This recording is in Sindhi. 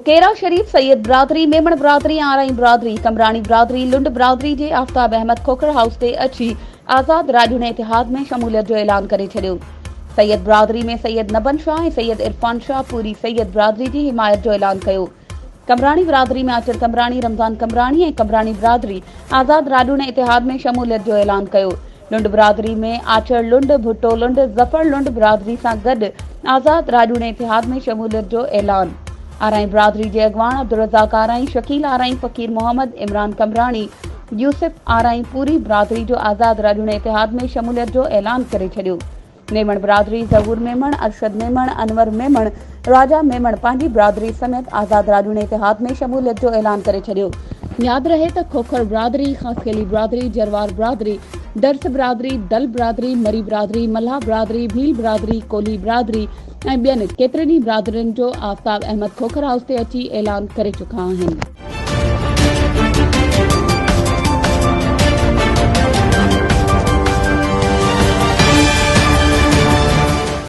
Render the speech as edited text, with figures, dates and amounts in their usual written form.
ڪڪيرا شريف، سيد برادري، ميمڻ برادري، آرائين برادري، قمبراڻي برادري، لنڊ برادري جي آفتاب احمد کوکر هائوس تي اچي آزاد راڄوڻي اتحاد ۾ شموليت جو اعلان ڪري ڇڏيو. سيد برادري ۾ سيد نبن شاهه ۽ سيد عرفان شاهه پوري سيد برادري جي حمايت جو اعلان ڪيو. قمبراڻي برادري ۾ آچر قمبراڻي، رمضان قمبراڻي ۽ قمبراڻي برادري آزاد راڄوڻي اتحاد ۾ شموليت جو اعلان ڪيو. لنڊ برادري ۾ آچر لنڊ، ڀٽو لنڊ، ظفر لنڊ برادري سان گڏ آزاد راڄوڻي اتحاد ۾ شموليت جو اعلان. آرائين برادري جي اڳواڻ عبدالرزاق آرائين، شڪيل آرائين، فقير محمد، عمران قمبراڻي، يوسف آرائين پوري برادري جو آزاد راڄوڻي اتحاد ۾ شموليت جو اعلان ڪري ڇڏيو. ميمڻ برادري ظهور ميمڻ، ارشد ميمڻ، انور ميمڻ، راجا ميمڻ پنهنجي برادري سميت آزاد راڄوڻي اتحاد ۾ شموليت جو اعلان ڪري ڇڏيو. ياد رهي ته کوکر برادري، خاصخيلي برادري، جروار برادري، درس برادري، دل برادري، مري برادري، ملاح برادري، ڀيل برادري، ڪولهي برادري ۽ ٻين ڪيترين ئي برادرين جو آفتاب احمد کوکر هائوس تي اچي اعلان ڪري چڪا آهن.